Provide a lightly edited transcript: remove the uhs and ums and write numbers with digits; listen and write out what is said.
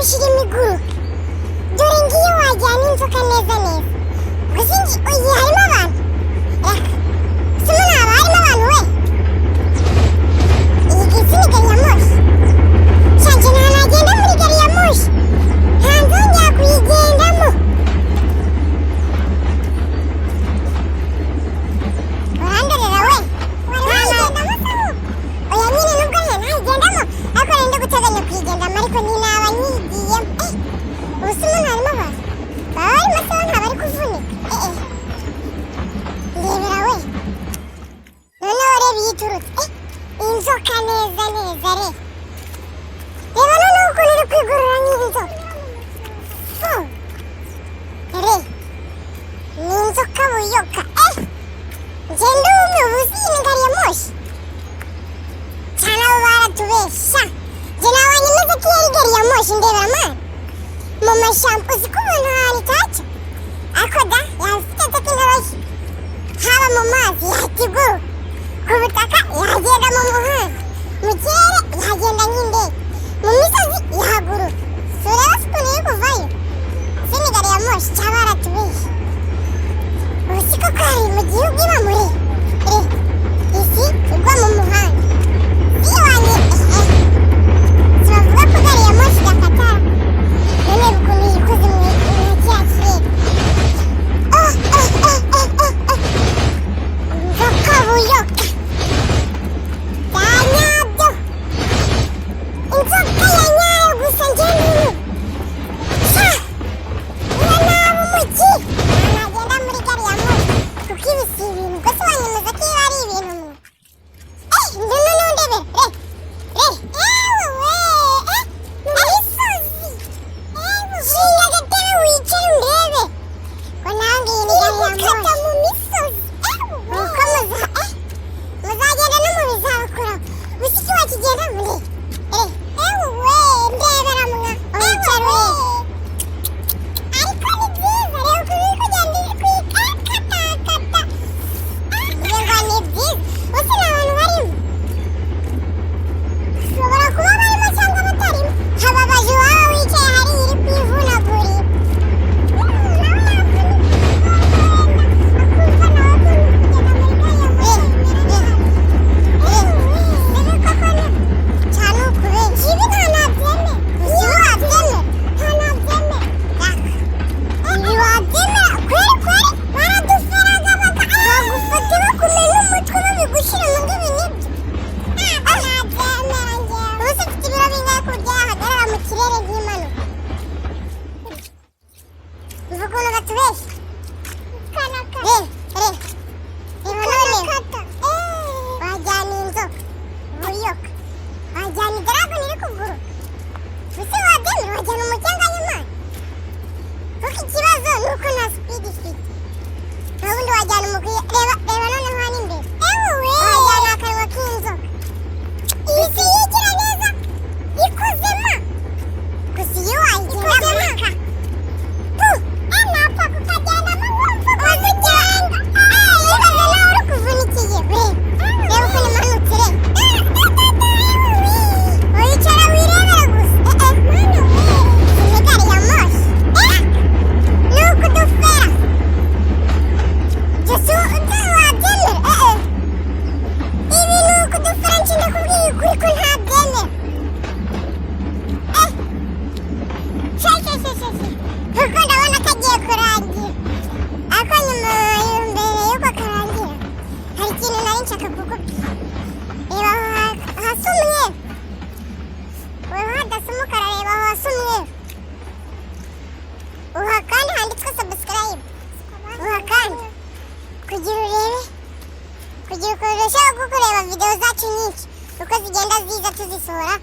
Moshi irimo iguruka. Dore ngiyo, wajyana inzoka neza neza. Gusa iyi harimo abantu. Reka simo, ntaba harimo abantu we. Iyi gisi ni gari ya moshi. Shanje, nta nagenda muri gari ya moshi, nta nzongera kuyigendamo. Urandorera we. Oya nyine, nubwo ntayigendamo, ariko nari ndi guteganya kuyigendamo, ariko ntinaba nyigiyemo. Ubu se umuntu harimo abantu baba barimo se, bo ntabari kuvunika? Ndebera we, noneho reba iyo iturutse. Inzoka neza neza. Re, reba noneho ukuntu iri kwigurura nk'inzoka. Fu re, ni inzoka buyoka. Njye ndumiwe. Ubu si iyi ni gari ya moshi cyane? Abo baratubesha. Njye nabonye imeze ko iyo ari gari ya moshi. Ndebera mani, mu mashyamba, uzi ko umuntu ahantu itaca? Ariko da, yaba ifite tekinoloji. Haba mu mazi yahita iguruka, ku butaka yagenda, mu muhanda, mu kirere yagenda nk'indege, mu misozi yahaguruka. Si ureba se ukuntu iri kuvayo? Si ni gari ya moshi cyangwa baratubesha? Ubu si koko hari mu gihugu iba muri re isi igwa mu muhanda si wanjye? Si bavuga ko gari ya moshi idakatara? None ukuntu yikoze mu kiriya kirere. Ah, ah, ah, ah, ah, ah. Inzoka buyoka bya nyabyo, inzoka ya nyayo. Gusa njye ndumiwe sha. Niba naba umukire, nagenda muri gari ya moshi, kuko ibi si ibintu. Gusa wanyemeza ko ibi ari ibintu mu ndino nundebe. Re re, ewe we, mu misozi. Shinga agatebe wicare urebe ko nawe ngiyi ni gari ya moshi mu misozi. Nuko muza muzagenda no mu bizabakuraho. Gusa iki wakigenda muri ewe we, ndebera mwa, wicare urebe. Ariko ni byiza, reba ukuntu iri kugenda iri kwikatakata. Ngo ni byiza. Gusa nta bantu barimo, bashobora kuba barimo cyangwa batarimo. Hababaje uwaba wicaye hariya iri kwivunagurira, nawe yavunika, akumva nawe ukuntu kugenda muri gari ya moshi bimera nabi. Ibi koko ni cyane ukubeshya. Ibi nta nabyemera. Ibi wabyemera? Nta nabyemera. Ibi wabyemera kweri kweri? Baraduferaga bagufata bakumena umutwe, babigushyira mu ngo. Ibi nibyo, ntabwo nabyemera njyewe. Ubu se ufite ibiro bingahe ku buryo yahagarara mu kirere nk'impanuka? Umva ukuntu batubeshya. Re re, reba noneho, wajyana inzoka buyoka, wajyana idragon iri kuguruka. Ese wabyemera? Wajyana umucyanganyamana? Kuko ikibazo ni uko nta speed ifite. Nta wundi wajyana umukwiye. Reba, reba noneho hano imbere, wajyana akanwa k'inzoka. Iyi si yigira neza ikozema. Gusa iyo wayigendamo aka pu napfa kukagendamo nkumva wazigenda. Ibaze nawe uri kuvunikiye. Ureba, reba ukuntu imanutse. Reba, wicara wirebera gusa. Mana we, ni gari ya moshi ni ukudufera. Jose, wabyemera? Ibi ni ukudufera. Nshinga kubwira ukuri ko ntabyemera. Sha sha sha sha sha, kuko ndabona kagiye kurangira. Ariko nyuma, mbere y'uko karangira, hari ikintu nari nshaka kukubwira. Reba aho hasa umweru, weho hadasa umukara. Reba aho hasa umweru, uha kandi handitswe subscribe, uha kandi kugira urebe, kugira urusheho kureba video zacu nyinshi uko zigenda ziza tuzisohora.